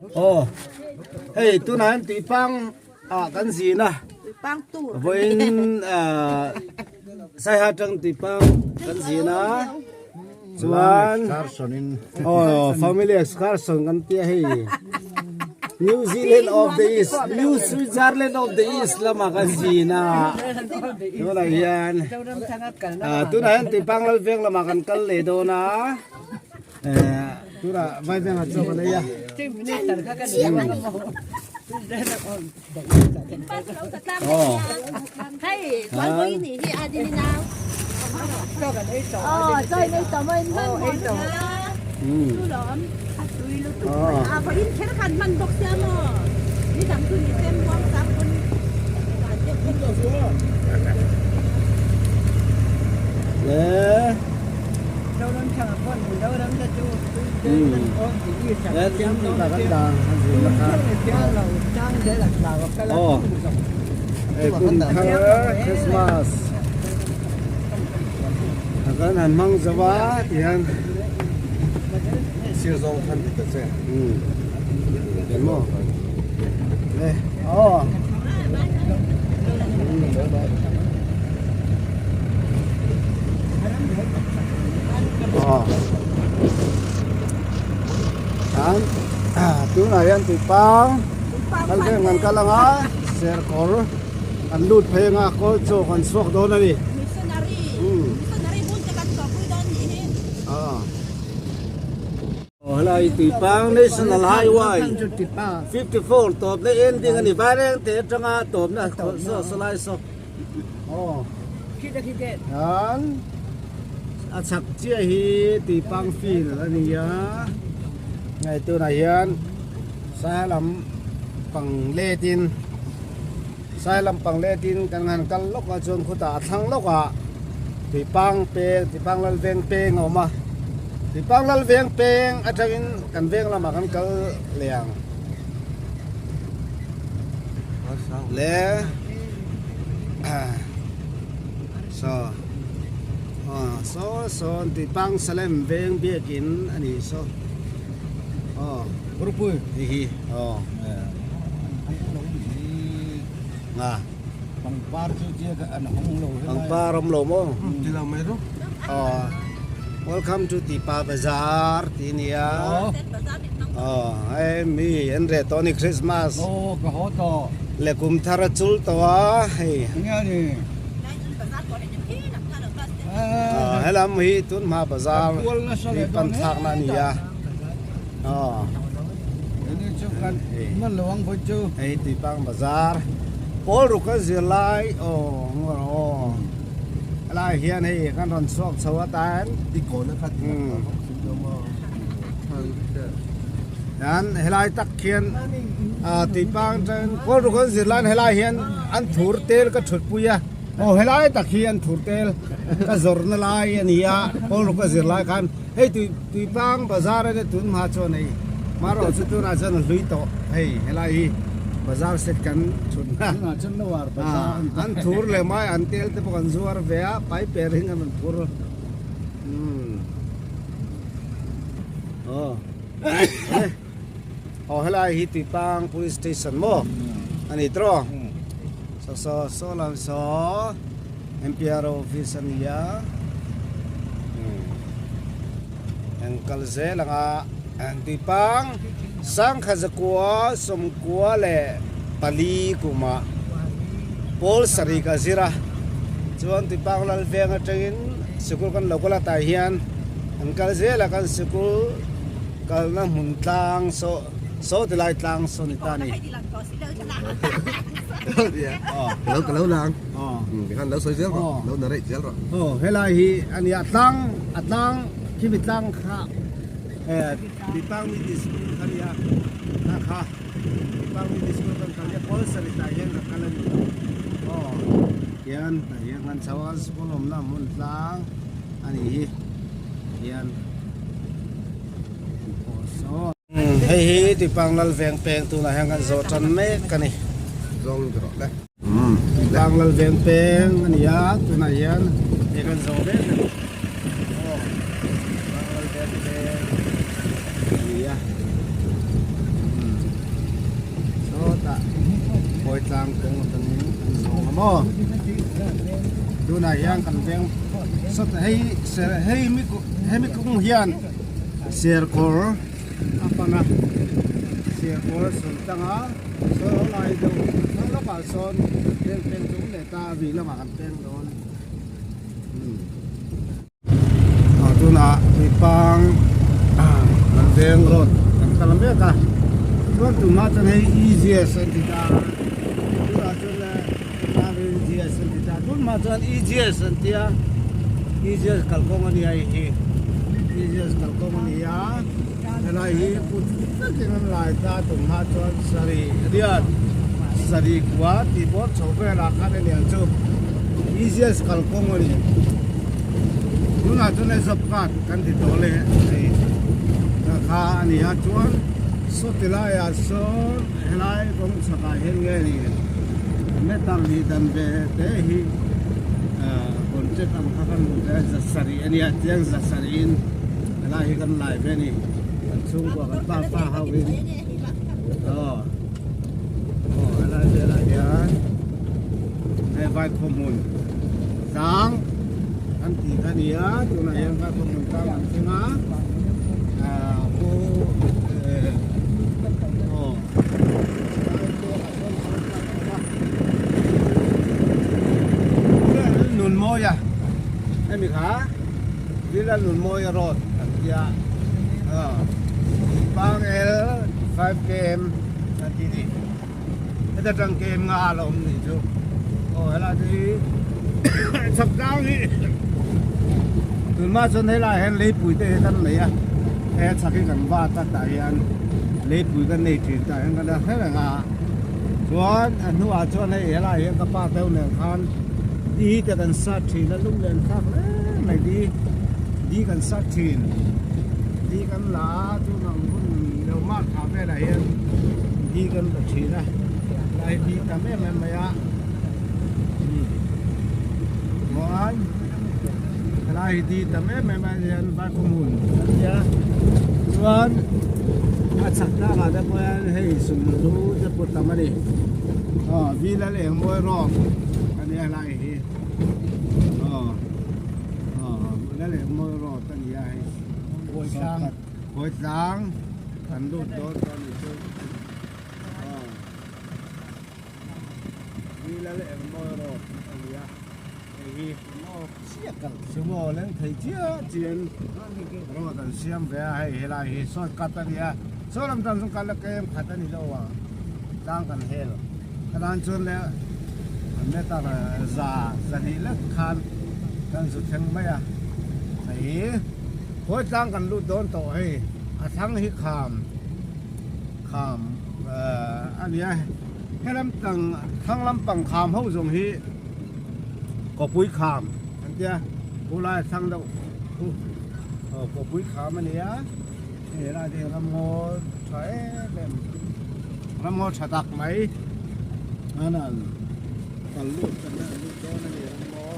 Aw hei tunah hian tuipang ah kan zin a vawiin ah saiha atang tuipang kan zin a chuan aw family excursion kan tia hei New Zealand of the East New Switzerland of the East lamah kan zin a tunah hian ah tunah hian tuipang lal veng lamah kan kal leh dawn a. Tura vai veng a chaw kan ei a. Oh. Hei, tuan pui ni hi a din nau. Oh, choi nei to mai man mon na. Tu lom. Oh. A pa in kher khan man bok sia mo. Ni dang tu ni sem buang sam pun. Le. Kum thar Christmas kan han hmang zo a ti hian sir zawng khan ti ta che maw le aw. Tunah hian tuipang kal veng an kal ang a serkawr an lut phei ang a kawl chaw kan chhuak dawn a ni. Aw helai tuipang National Highway 54 tawpna ending a ni Vairengte atanga tawpna saw saw lai saw aw hian a chhak chiah hi tuipang field a ni a hei tunah hian sai lam pang let in sai lam pang let in kan han kal lawk a chuan khutah a thlang lawk ah Tuipang peng Tuipang lal veng peng a awm a Tuipang lal veng peng atangin kan veng lamah kan kal leh ang le saw aw saw sawn Tuipang Salem veng biakin a ni saw aw hei hi aw nga. Pangpar chu tia ka an hawng lo helai. Pangpar awm lo maw? Ti lo mai ru. Aw. Welcome to Tipa Bazar ti nia. Aw, hei mi an reh tawh ni Christmas. Aw, ka haw tawh. Le kum thar a chul tawh a hei. Enge ni? Aw, helam hi tun hma bazar hi pan thlakna a ni a. Aw. Hei Tuipang bazar pawl ruk a zir lai aw aw helai hian hei kan rawn chhuak chho atan hian helai tak khian ah Tuipang atangin pawl ruk an zir laiin helai hian an thur tel ka thut pui a aw helai tak hi an thur tel ka zawrhna lai a ni a pawl ruk a zir lai khan. Hei tui tuipang bazar ania tun hma chuan hei marawh chu tunah chuan a hlui tawh hei helai hi bazar set kan chhun a ah an thur leh mai an tel te pawh kan zuar ve a pai per in an rawn phur umm aw aw helai hi tuipang police station maw ani tawh saw saw saw lam saw. MPR office a ni a eng kal zel ang a tuipang sangkhat zakua sawmkua leh pali kumah pawl sarih ka zir a chuan tuipang lal veng atangin sikul kan lo kal a tah hian an kal zel a kan sikul kalna hmun tlang saw saw ti lai tlang saw ni ta a ni. Lo ka lo lang. Tikhan lo sawi zel rawh. Lo narrate zel rawh. Aw helai hi a nia tlang a tlang khimi tlang kha eh Tuipang Middle School kha nia kha kha Tuipang Middle School kan kal nia pawl sarih tah hian ka kal a ni aw hian tah hian kan chho a school awmna hmun tlang a nih hi hian aw saw. Hei hi Tuipang Lal Veng peng tunah hian kan zawh tan mek a ni. Zawng rawh le. Tuipang Lal Veng peng a ni a, tunah hian hei kan zawh mek a ni. Aw, Tuipang Lal Veng peng a ni a. Kawitlang kawng atangin kan zawng a maw tunah hian kan veng sawt hei hei hemi kawng hian serkawr a pan a serkawr a sawn tlang a sawn a lai deuh thlang lawkah sawn veng peng chu awm leh ta a vei lamah kan peng dawn. Tunah Tuipang kan veng road kan kal mek a chuan tunah chuan hei EGS an ti ta tunah chuan EGS an ti ta tunah chuan EGS an tia EGS kalkawng a nia hei hi EGS kalkawng a ni a helai hi put vekin an lai ta tunah chuan sarih riat sarih kua tih bawr chho velah khan a niang chu EGS kalkawng a ni. Tunah chuan hei job card kan ti tawh le hei kha a ni a chuan saw ti laiah sawn helai kawng chhakah hian nge ni meter lih dan ve te hi contract ang kha kan hmu ve a za sarih a nia chiang za sarihin helai hi kan lai ve a ni kan chhungkua kan pa pa ho in aw aw helai velah hian hei vai khawhmun. Tlang an tih kha ni a tunah hian vai khawhmun tlang an thleng a ah pu eh aw Nunmawia hemi kha Villa Nunmawia road an tia ah Pangel 5 km an ti ni. Heta tang kem nga a la awm nih chu aw helai te hi chhak tlang hi tunhma chuan helai hian leipui te hi kan nei a he chhak hi kan vat a tah hian leipui kan nei thin tah hian kan la hre reng a chuan a hnuah chuan hei helai hian ka pa deuh nen khan di te kan sat thin a lung len thlak hle mai di di kan sat thin di kan la a chuvang hun lo mark thah velah hian di kan la thin a lai di tam em em mai a chuan helai hi di tam em em a hian vai khawhmun an nia chuan a chhak tlangah te pawh hian hei sumlu te pawh tam a ni aw vila leh engmawi rawk a nia helai hi aw aw vila leh engmawi rawk a nia hei. Kawi tlang kan lut dawn tawh a nih chu aw Vila leh engmawi road a ni a hei hi sumo leng thei chiah chian road an siam ve a hei helai hi short cut a ni a saw lam tan chuan kal a kem khat a ni lo a tlang kan hel a tan chuan leh meter za zahnih lek khan kan zu thleng mai a hei. Khawi tlang kan lut dawn tawh hei a thlang hi kham kham a nia helam tang thlang lampang kham ho zawng hi kawpui kham an tia khulai a thlang deuh khu aw kawpui kham a nia hei helai te hi ramngaw tha em em ramngaw tha tak mai a nan kal lut kan lut dawn a ni ramngaw.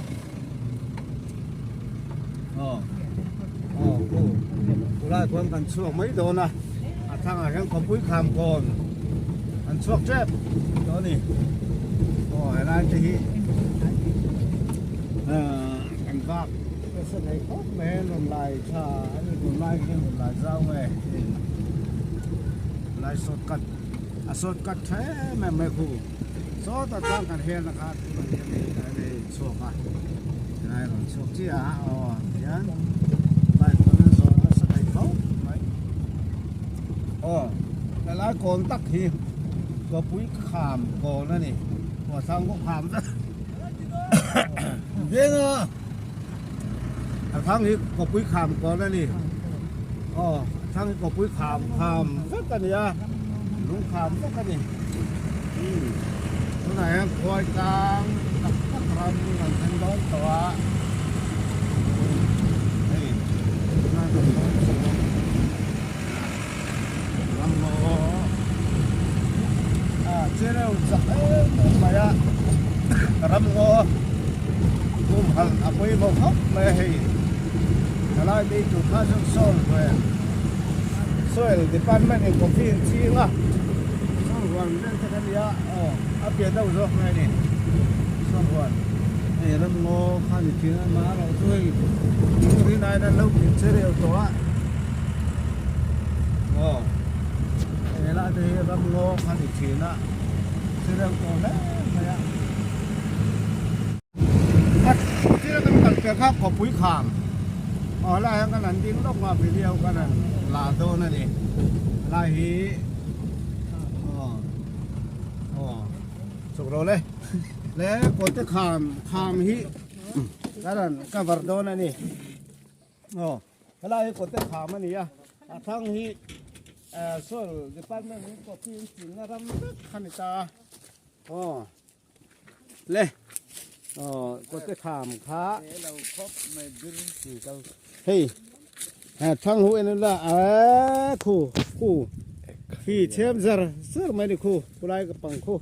Aw aw khu khulai khuan kan chhuak mai dawn a a thangah hian khawpui kham kawn an chhuak tep tawh a ni aw helai te hi ahh kan vak nasa thei khawp mai a rawn lai tha a ni tun lai hian rawn lai zau nge lai short cut a short cut tha em em mai khu. Sawtah chuan kan helna kha tunah hian hei a hei chhuak a tilai a rawn chhuak chiah a aw tihian bike pawn an zawh nasa thei tho mai aw helai kawn tak hi kawpui kham kawn a ni kawthlang pawh kham vek veng a a thlang hi kawpui kham kawn a ni aw a thlang hi kawpui kham kham vek a ni a lung kham vek a ni tunah hian khuai tlang tak tak ram kan thleng dawn tawh a hei tunah kan dawn chu ram ngaw a chereu chak em em mai a ram ngaw humhalh a pawimawh khawp mai a hei thalai te hi tur kha chuan soil ve soil department in coffee an ching a. Huan vel te kha nia aw a piah deuh zawk mai a ni sawn huan hei ram ngaw kha ni thin a amaherawh chu hei rin aiin an lo khin che reuh tawh a aw hei helai te hi ram ngaw kha ni thin a che reuh tawh hle mai a. A thil kan kal piah kha khawpui kham aw helai hian kan han ding lawk a video kan han la dawn a ni helai hi aw aw chhuk rawh le le kawte kham kham hi kan han cover dawn a ni aw helai hi kawte kham a ni a a thlang hi soil department in coffee in chinna ram vek kha ni ta a aw. Le aw kawte kham kha hei thang hu en la a khu khu khi chhem zar zar mai ni khu khulai ka pang khu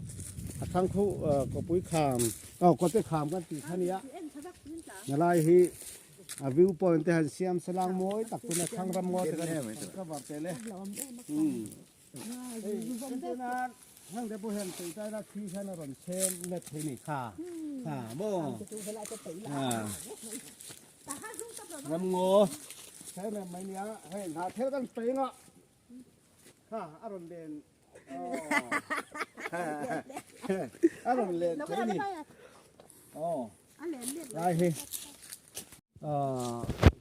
a thang khu kawpui kham aw kawte kham kan tih kha nia helai hi a view point te han siam salang mawi tak tuna thang ram ngaw te kan cover tel e. Heng te pawh hian tui taina thi hian a rawn chhem let thei ni kha kha maw ram ngaw chhem em mai nia hei hna thel kan peng a kha a rawn len a rawn len thei ni aw lai hi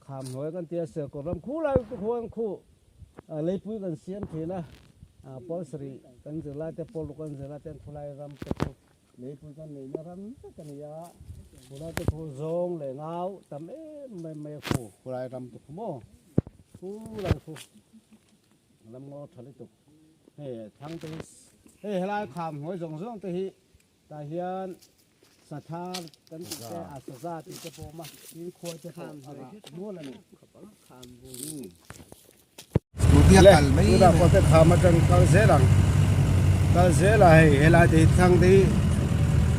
kham hnuai kan tia serkaw ram khu lai te khuan khu leipui kan siam thin a pawl sarih kan zir lai te pawl ruk kan zir lai te khu lai ram te khu leipui kan neihna ram vek a ni a khu lai te khu zawng leh ngau tam em em mai a khu khu lai ram te khu maw khu lai khu ram ngaw tha lutuk hei thlang te hi hei helai kham hnuai zawng zawng te hi tah hian. Sathar kan tih te a saza tih te pawh a awm a, tin khuai te pawh a rah nual a ni. Le, tunah pawh te kham atang kal zel ang, kal zel a hei helai te hi thlang te hi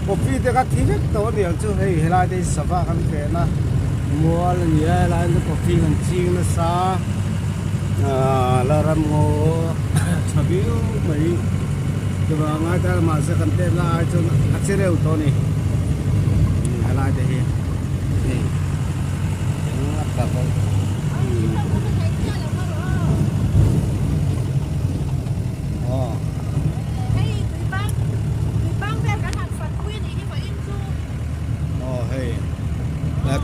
coffee te kha thi vek tawh a ni ang chu hei helai te hi sava kan fen a, mual a ni a helai te coffee kan ching nasa ah la ram ngaw tha viau mai. Chuvang a tar mahse kan pek la ai chuan a che reuh tawh a ni helai te hi hei eng a tla bawk aw aw hei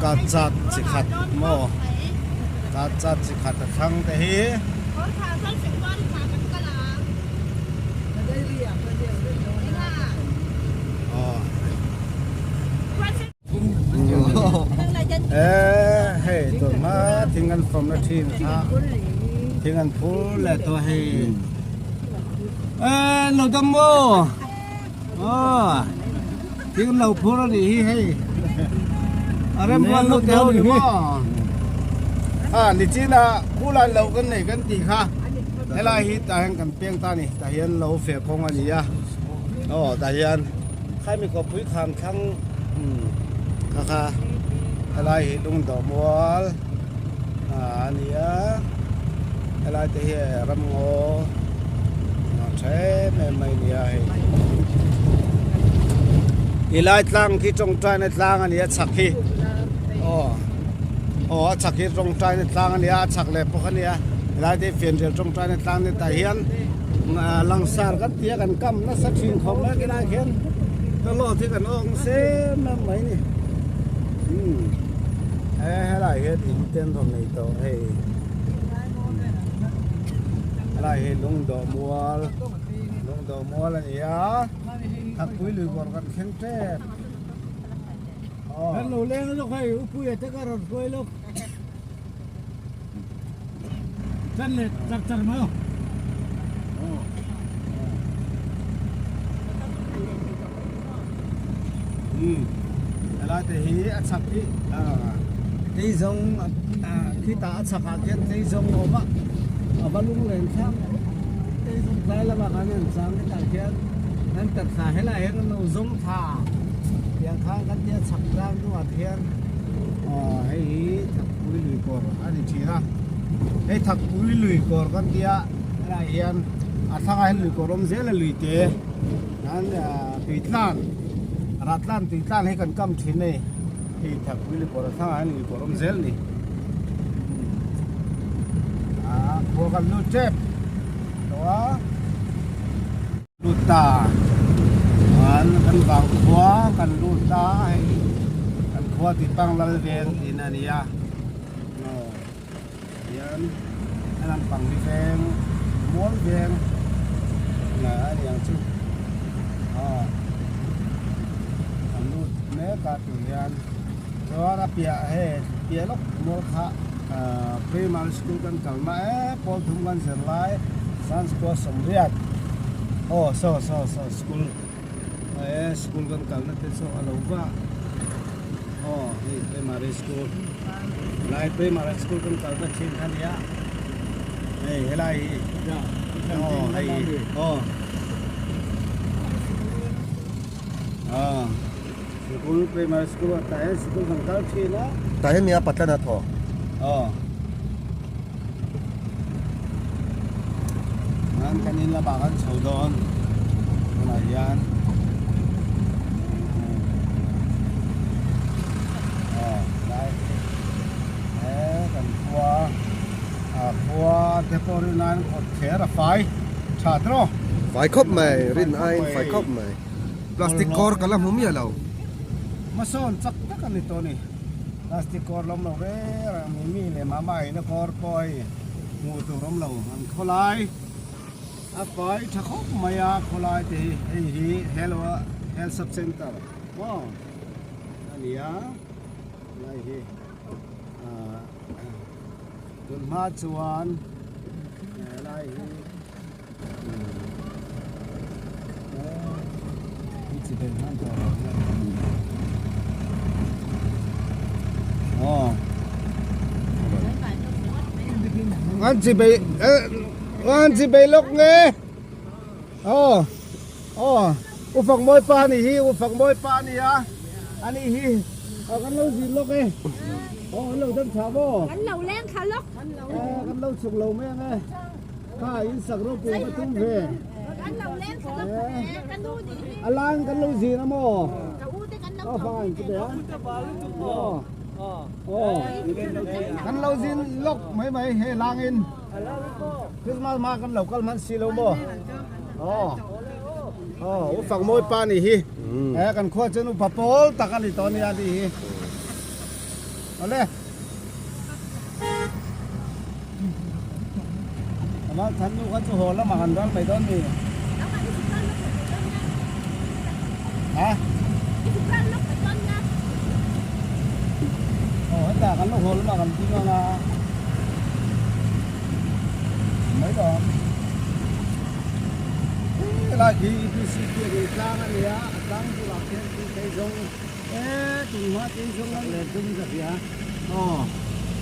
ka chat chi khat maw ka chat chi khat a thlang te hi. Hei tun hma thing an fawm na thin kha thing an phur leh tawh hei lo dam maw thing an lo phur a nih hi hei a rem rual lo te ho ni maw a nichina khulai loh kan nei kan tih kha. Helai hi tah hian kan peng ta a ni tah hian lo feh kawng a ni a aw tah hian khaimi kawpui kham thlang umm kha kha helai hi lungdawh mual ah a ni a helai te hi ramngaw a tha em em mai a ni a hei helai tlang khi tawngtaina tlang a ni a chhak hi aw. Aw a chak hi tawngtaina tlang a ni a, a chak leh bawk a nia helai te hi fianrial tawngtaina tlang ni tah hian langsar kan ti a kan kam nasa thin khawp mai a tilai khian tawlawt hi kan awk nasa em em mai a ni umm he helai hian in te an rawn nei tawh hei helai hi lungdawh mual lungdawh mual a ni a thakpui lui bawr kan thleng tep. Kan lo leng lawk hei upuia te ka rawn hruai lawk. Chan leh char char mai aw. Helai te hi a chhak hi tei zawng khitah a chhakah khian tei zawng a awm a, a va lung len thlak tei zawng tlai lamah khan an chang hetah khian an taksa helai hian an lo zawng thla. Tiang khan kan tia chhak tlang duhah te hian aw hei hi Thakpui lui kawr a ni thin a, hei Thakpui lui kawr kan tia helaiah hian. A thlangah hian lui kawr awm zel a lui te an tui tlan rah tlan tui tlan hi kan kam thin a ni hei thakpui lui kawr a thlangah hian lui kawr awm zel a ni ah khua kan lut tep tawh a lut ta chuan kan vang khua kan lut ta hei kan khua tih pang lal veng tihna a ni a aw. Hian a lampang hi veng mual veng na a ni ang chu aw an lut mek a tih hian chuan a piah hei piah lawk mual kha ahh primary school kan kal na e pawl thum kan zir lai sanskua sawmriat aw saw saw saw school e school kan kalna te chu a lo va aw hei primary school lai primary school kan kalna thin kha nia hei helai hi aw hei aw ah school primary school ah tah hian school kan kal thin a tah hian nia patlan a thaw aw An kan in lamah kan chho dawn tunah hian aw lai he kan khua a khua te pawh rin aiin kawt thler a fai tha tawh fai khawp mai rin aiin fai khawp mai plastic kawr ka la hmu miah lo hmasawn chak tak a ni tawh a ni. Plastic kawr lawm lo reng reng mi mi leh mah mah ina kawr pawh hei hmuh tur awm lo an khawlai a fai tha khawp mai a khawlai te hi hei hi health health sub center maw a ni a lai hi ah tun hma chuan helai hi Ngan chi bị ngan chi bị lok nge oh oh u phak moi pa ni hi u phak moi pa ni a ani hi kan lo zin lok e oh an lo dam tha mo kan lo leng kha lok kan lo chuk lo mai ang e Kha in sak ropui ka tum ve. A lang kan lo zin a maw? Ka fang chu be a. Kan lo zin lawk mai mai hei lang in. Christmas ma kan lo kal hman si lo maw? Aw, u fak mawi pa ni hi. Eh kan khua chuan upa pawl tak a ni tawh nia tih hi. Awle. Amah than nu kha chu haw lamah kan ral mai dawn ni. Ha? Aw hetah kan lo haw lamah kan ding anga. Mai dawn. Helai khi EPC khi tlang a nia, a tlang bulah khian tui zawng. E tunhma tei zawng an let dum ka hria aw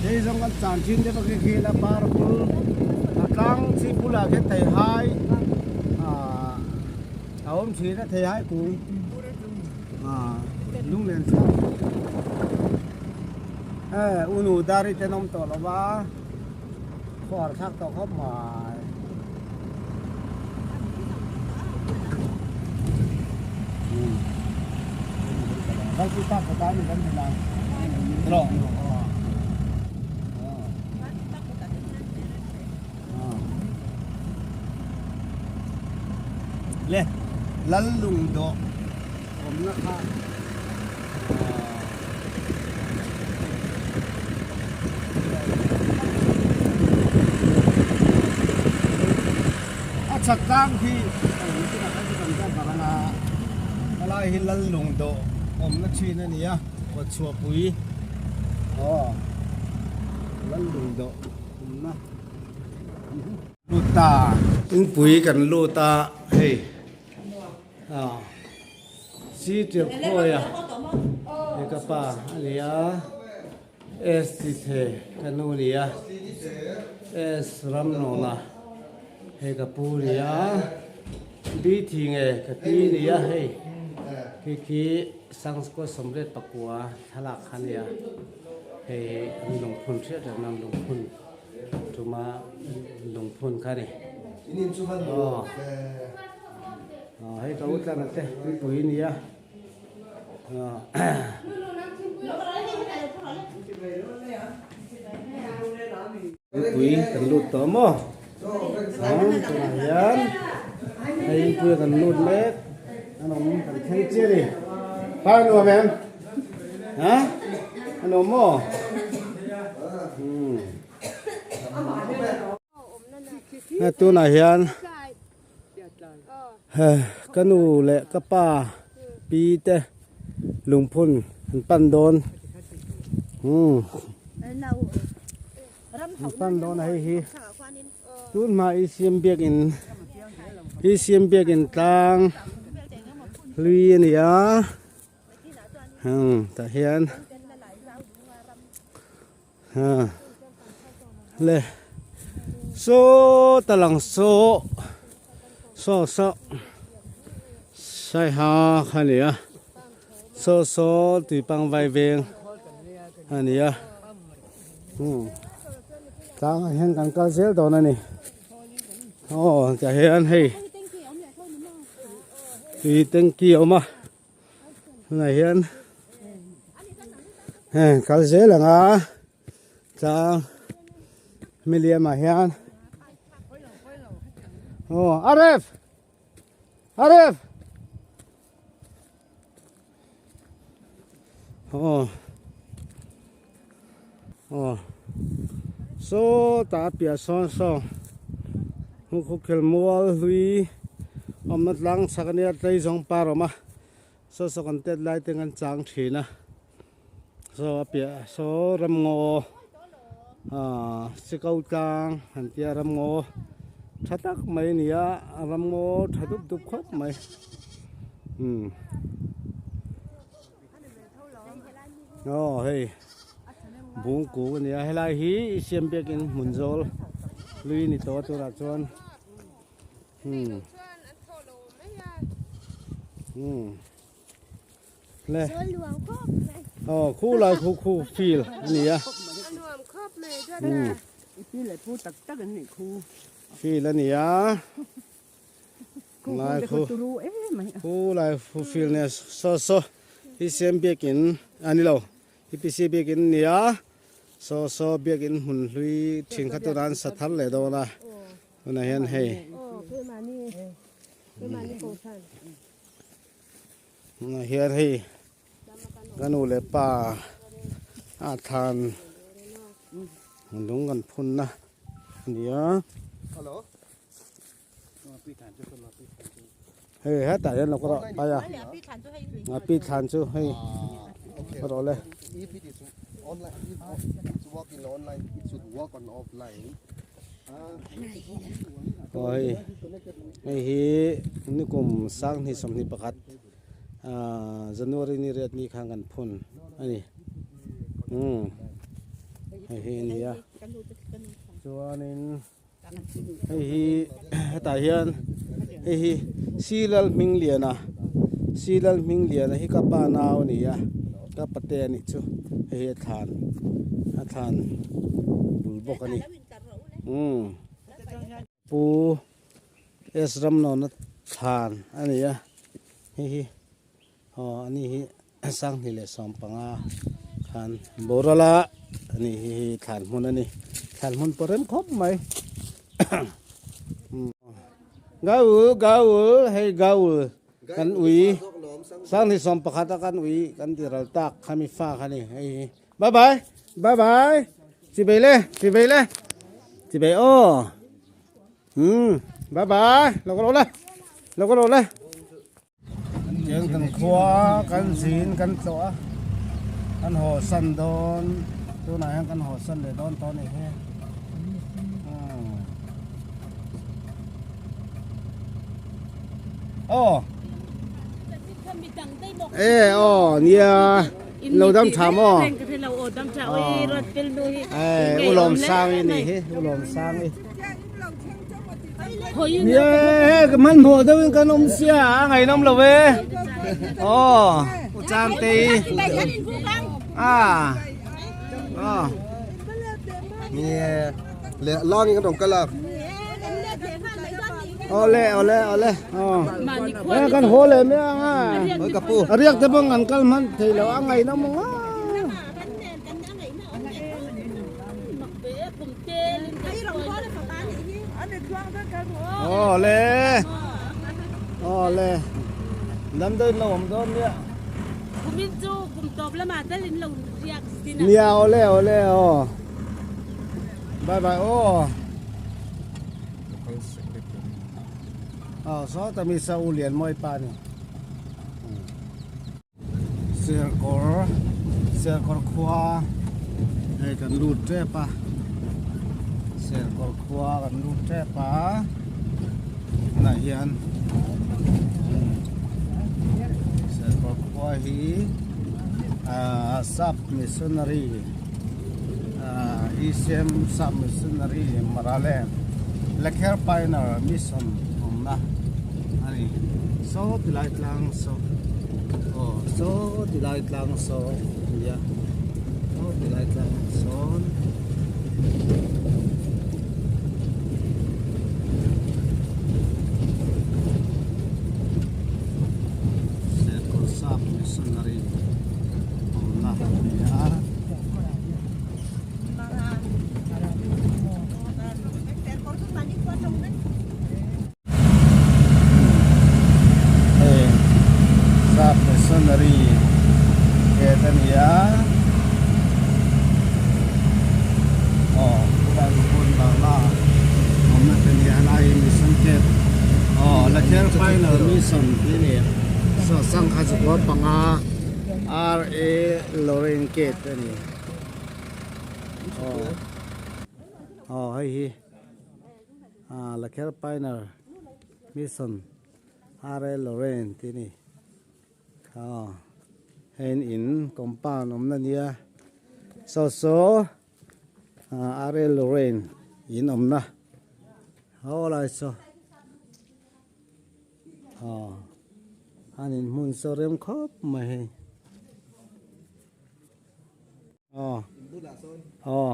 tei zawng an chan thin te bawk hi khi la par bul a tlang chi bulah khian theihai ah a awm thin a theihai kung ah lunglen thlak e unu dari ten awm tawh lo va khuar thlak tawh khawp mai. Le lal lung dawh awmna kha A chak tlang khi helai hi lal lung dawh awmna thin a ni a kawt chhuahpui aw lal lung dawh awmna lut ta inpui kan lut a hei aw. Si tir khawi a he ka pa a ni a S ti the ka nu a ni a S ram nawna hei ka pu a ni a B thi nge ka pi a ni a hei khi khi sangkua sawmriat pakua thlalak kha a ni a hei an lungphun hriat reng nan lungphun tuma lungphun kha a ni. Aw aw hei ka u tlang te tuipui a nia aw tuipui kan lut tawh maw aw tunah hian hei inpui a kan lut mek an awm kan thleng chiah a ni par nuam em ha a nuam maw umm. Tunah hian ka nu leh ka pa pi te lungphun an pan dawn an pan dawn a hei hi tun hma i siam biakin i siam biakin tlang hlui a ni a tah hian. Le saw ta lang saw saw saw saiha kha a ni a saw saw tuipang vai veng a ni a tlang ah hian kan kal zel dawn a ni aw tah hian hei tui tanky a awm a. Tunah hian heng kal zel ang a tlang miliam ah hian aw Aref Aref aw aw sawtah a piah sawn saw khawkhel mual hlui awmna tlang chhak ania tlei zawng par a awm a saw saw kan tet lai te kan chang thin a saw a piah saw ramngaw ah siko tlang an tia ramngaw tha tak mai a ni a ramngaw tha dup dup khawp mai umm. Aw hei bungku a nia helai hi i siam biakin hmun zawl hlui ni tawh turah chuan hmm hmm le aw khu lai khu khu field a ni a hmm field a ni a. Lai khu khu lai khu field nia saw saw hi siam biakin a ni lo EPC biakin a nia saw saw biakin hmun hlui thin kha tunah an sa thar leh dawn a tunah hian hei tunah hian hei ka nu leh pa a thlan lung kan phunna a ni a. Hei hetah hian lo ka rawh pai a a pi thlan chu hei ka rawh le. Aw hei hei hi nikum sanghnih 21 ah January ni riat ni khan kan phun a ni umm hei hi a ni a chuanin. Hei hi hetah hian hei hi Silal Hmingliana Silal Hmingliana hi ka pa nau a ni a ka pate a nih chu hei hi a thlan a thlan bul bawk a ni umm Pu S Ramnawna thlan a ni a hei hi aw ani hi 2015 khan boral a ani hi hei thlan hmun a ni thlan hmun pawh rem khawp mai gaul gaul hei gaul kan ui 2011 a kan ui kan ti ral tak khami fa kha ni hei hi bye bye bye bye chibei le chibei le chibei aw um bye bye lo ka lo le lo ka lo le. Tiang kan khua kan zin kan tlawh a kan haw san dawn tunah hian kan haw san leh dawn tawh a nih hi aw e aw nia lo dam tha maw e ulawm sang i nih hi ulawm sang i. Ye ka man hmuh deuh in kan awm sia a ngaihnawm lo e aw u Changtei a aw Nge le lang in kan rawn kal a. Awle awle awle aw eh kan haw leh mai ang a a riak te pawh an kal hman thei lo a ngaihna maw nga awle awle damdawi in lo awm dawn nia nia awle awle aw bye bye aw. Aw sawta mi sa u lian mawi pa ni Serkawr Serkawr khua hei kan lut tep a Serkawr khua kan lut tep a tunah hian Serkawr khua hi ah sap missionary ECM Sap Missionary Maraleng Lakher Pioneer Mission awmna a ni. Saw tilai tlang saw aw saw tilai tlang saw a nia saw tilai tlang sawn. Serkawn Sap Missionary awmna a ni a. Hei sap missionary gate a ni a aw chulai hun bangla awmna te nia helai hi mission gate aw Lakher final mission tih a ni saw sangha chukua panga R.A. Lorraine gate a ni. Aw hei hi ah Lakher Pioneer Mission R.A. Lorraine tih a ni aw hei in in compound awmna a nia saw saw ah R.A. Lorraine in awmna haw lai saw aw an in hmun saw rem khawp mai hei. Aw aw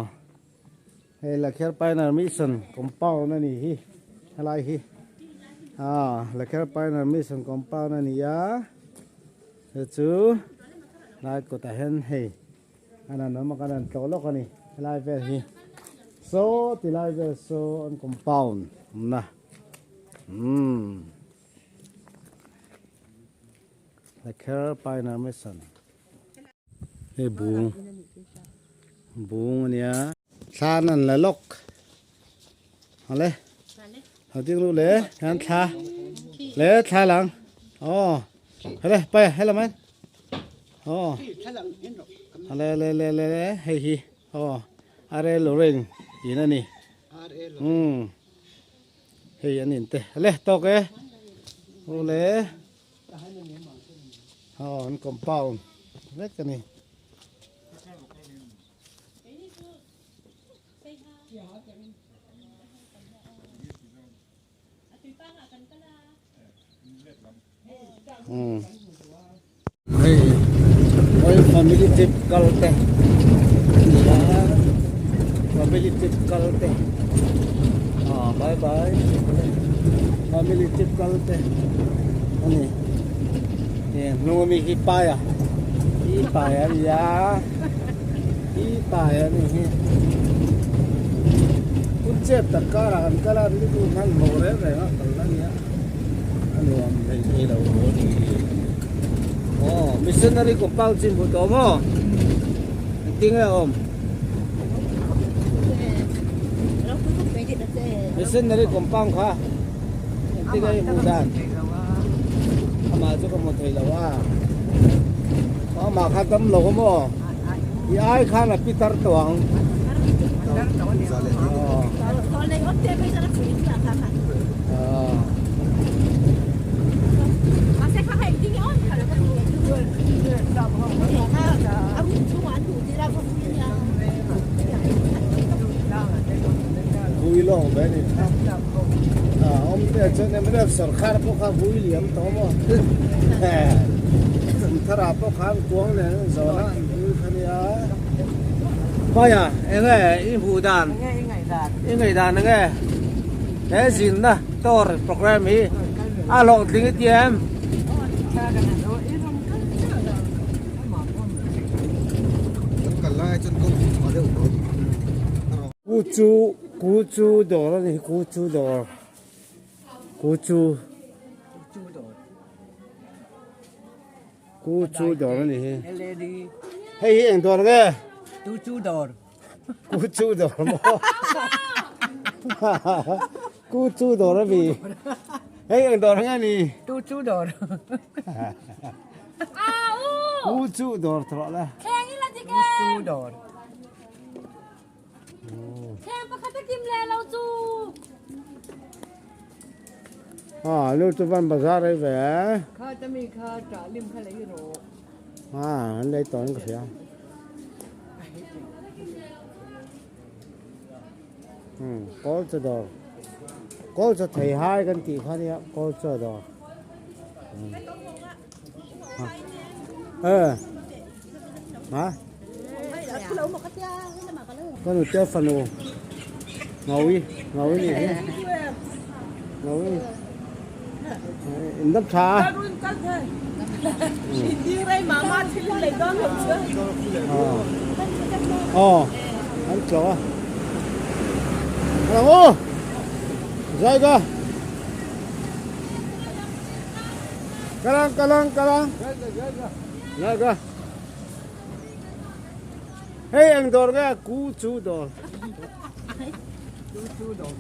hei Lakher Pioneer Mission compound a nih hi helai hi aw Lakher Pioneer Mission compound a ni a chu chu lai kawtah hian hei an han awm a kan han tlawh lawk a ni helai vel hi saw ti lai vel saw an compound awmna umm Lakher Pioneer Mission. Hei bung bung a nia thla an la lawk ale ho ding lu le hian thla le thla lang aw hele pai hello man aw ale le le le hei hi aw are loreng in ani um hei an in te le tawk e le Aw an compound vek a ni. Hei oi family trip kal te family trip kal te ah bye bye family trip kal te ani e hnung ami hi pai a hi pai a ni a hi pai a ni hi hun chep tak karah kan kal a ni tur hman hmuh reng reng a kal a nia a nuam thei thei lo a ni aw missionary compound chin hmu tawh maw engtin nge a awm missionary compound kha engtin nge i hmuh dan amah chu ka hmu thei lo a amah kha dam lo maw i ai khan a pi tar tawh ang. Vui lawng ve ni kha awm te chuan mnf sorkar pawh kha vui liam tawh maw thar ah pawh khan kuang nen an zawn a an vui kha nia Paia enge i hmuh dan i ngaih dan enge. He zinna tour programme hi a hlawhtling i ti em? Ku chu ku chu dawr a ni hi ku chu dawr ku chu ku chu dawr a ni hi hei hi eng dawr nge? Tu chu dawr. Ku chu dawr maw? Ku chu dawr a mi. Hei eng dawr nge ni? Tu chu dawr. Ku chu dawr tawh la. Thleng ila dik em? Ku chu dawr. Thleng pakhat a kim leh lo chu. Ah, lu chu van bazar ei ve. Kha ta mi kha ta lim kha lei ro. Ah, an lei tawh in ka hria. Hmm, kawl chaw dawr. Kawl chaw thei hai kan tih kha nia, kawl chaw dawr. Hmm. Eh. Ha? Ka nu te fanu. Ngawi, ngawi ni hi. Ngawi. In dam tha. Aw, an tlawh a. Ang u. Zai ka. Kalang kalang kalang. Zai ka. Hei ang dawr nge ku chu dawr. Ku chu dawr.